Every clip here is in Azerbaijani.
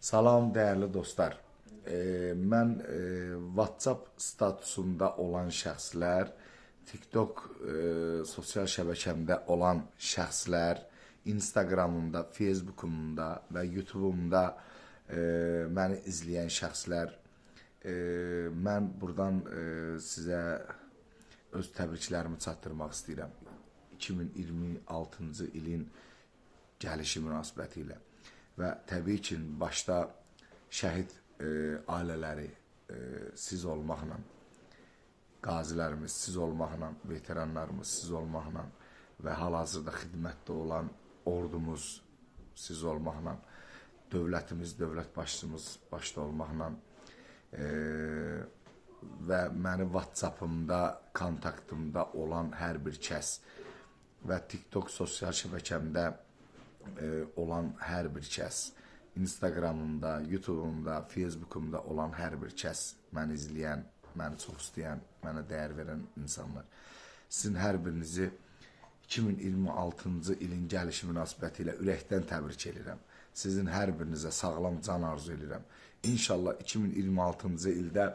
Salam dəyərli dostlar. Mən WhatsApp statusunda olan şəxslər, TikTok sosial şəbəkəmdə olan şəxslər, Instagramımda, Facebookumda və YouTube'umda məni izləyən şəxslər, mən buradan sizə öz təbriklərimi çatdırmaq istəyirəm. 2026-cı ilin gəlişi münasibəti ilə və təbii ki, başda şəhid ailələri siz olmaqla, qazilərimiz siz olmaqla, veteranlarımız siz olmaqla və hal-hazırda xidmətdə olan ordumuz siz olmaqla, dövlətimiz, dövlət başçımız başda olmaqla və məni WhatsApp-ımda, kontaktımda olan hər bir kəs və TikTok sosial şəbəkəmdə olan hər bir kəs, Instagramımda, YouTube'umda, Facebookumda olan hər bir kəs, məni izləyən, məni çox istəyən, mənə dəyər verən insanlar. Sizin hər birinizi 2026-cı ilin gəlişi münasibəti ilə ürəkdən təbrik edirəm. Sizin hər birinizə sağlam can arzu edirəm. İnşallah 2026-cı ildə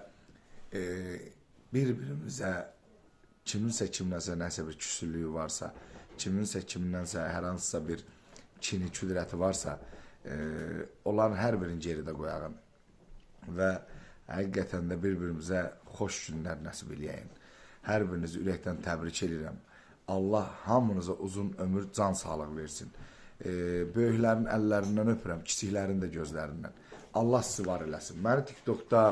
bir-birimizə kiminsə kimləsə nəsə bir küsüllüyü varsa, kiminsə kimdənsə hər hansısa bir kini, küdrəti varsa, onların hər birini geridə qoyağın və həqiqətən də bir-birimizə xoş günlər nəsib eləyəyin. Hər birinizi ürəkdən təbrik edirəm. Allah hamınıza uzun ömür, can sağlığı versin. Böyüklərin əllərindən öpürəm, kiçiklərin də gözlərindən. Allah sizi var eləsin. Məni TikTokda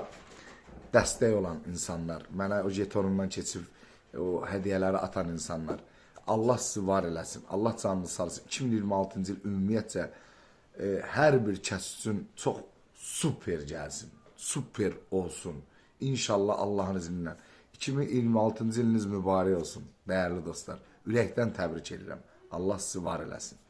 dəstək olan insanlar, mənə o jetonundan keçib o hədiyyələri atan insanlar, Allah sizi var eləsin. Allah canınızı sağ olsun. 2026-cı il ümumiyyətcə hər bir kəs üçün çox super gəlsin. Super olsun. İnşallah Allahın izni ilə. 2026-cı iliniz mübarək olsun, dəyərli dostlar. Ürəkdən təbrik edirəm. Allah sizi var eləsin.